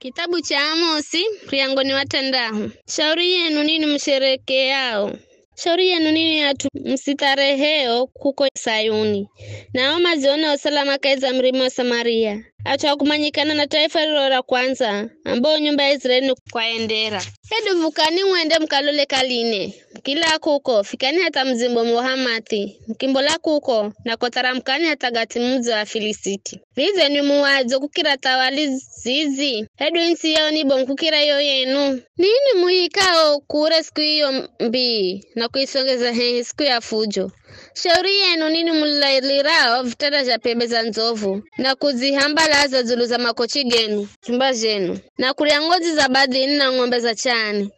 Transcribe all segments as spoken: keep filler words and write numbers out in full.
Kitabu cha Amosi, muryango ni wa tandahu. Shauri yenu nini musherekeao? Shauri yenu nini at'u musithareheo kuko Sayuni, nao madzionao salama kahi za murima wa Samaria, at'u a kumanyikana na taifa riro ra kwandza, ambao nyumba ya Israeli ni kwaendera. Hedu vukani mwende mukalole Kaline, mukila kuko, fikani hatha mudzimbo wa Hamathi, mukimbola kuko, na kotharamukani hatha Gathi mudzi wa Afilisiti. Vidze ni muwadzo kukira thawali zizi, hedu ntsi yao ni bomu kukira iyo yenu? Nini muyikao kure siku iyo mbii, na kuisongeza hehi siku ya fujo? Shauri yenu nini mulalirao vitanda zha pembe za ndzovu, na kudzihambalaza dzulu za makochi genu, nyumba zhenu, na kurya ng'ondzi za badhini na ng'ombe za chani?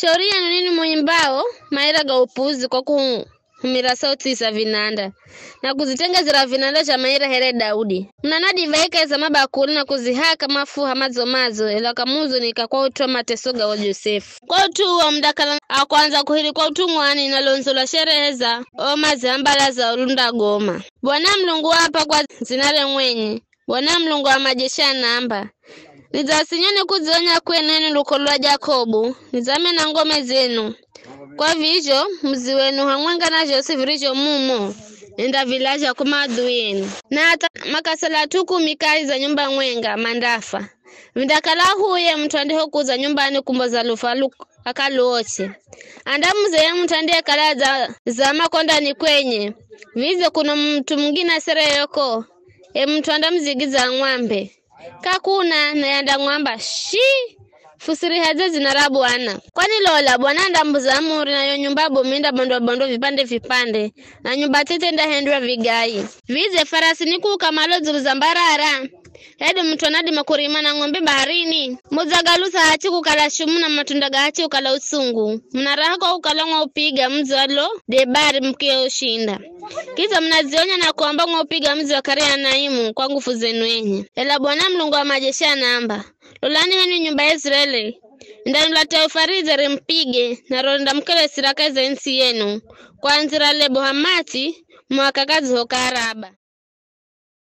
Shauri yenu nini muimbao maira ga upuzi kwa ku humira sauti za vinanda, na kuzitengezera vinanda zha maira here Daudi. Munanwa divai kahi za mabakuli na kuzihaka mafuha madzo-madzo, ela kamuhuzunika kwa ut'u wa mateso ga Josefu. Kwa ut'u uwo mundakala a kwandza kuhirikwa utumwani, na londzo lwa sherehe za o maziambala za lundagoma. Bwana Mulungu waapa kwa dzinare mwenye, Bwana Mulungu wa majeshi anaamba, "Nidzasinyoni kudzionya kweneni luko lwa Jakobu, nidzamena ngome zenu." Kwa vizho, mudzi wenu hamwenga na zhosi virizho mumo, nindavilazha kwa maadhui enu. Na hatha makasala at'u kumi kahi za nyumba mwenga mandafa. Vindakala huye mut'u andihokudza nyumbani kumboza lufu alu-, akaluoche. Andamuzeye mut'u andiyekala dza, za makondani kwenye. Vidze kuno mut'u mungine asere yoko, e mut'u andamuzigidza ang'wambe, "K'akuna," naye andang'wamba, "Shi! Fusirihadze dzina ra Bwana." Kwani lola, Bwana andambuza muri, nayo nyumba bomu indabondwa-bondwa vipande-vipande, na nyumba tete indahendwa vigai. Vidze farasi ni kuuka malo dzulu za mbarara? Hedu mut'u anadima kurima na ng'ombe baharini? Mudzagalusa hachi kukala shumu na matunda ga hachi kukala utsungu. Muna raha kwa kukala mwaupiga mudzi wa Lo Debari mukiushinda. Kidza munadzionya na kuamba mwaupiga mudzi wa Karianaimu kwa nguvu zenu enye. Ela Bwana Mulungu wa majeshi anaamba, "Lolani henu nyumba ya Israeli, ndanulatia ufaridze rimupige, na ro rindamukebesera kahi za ntsi yenu, kwandzira Lebo Hamathi muhaka kadzihoka Araba."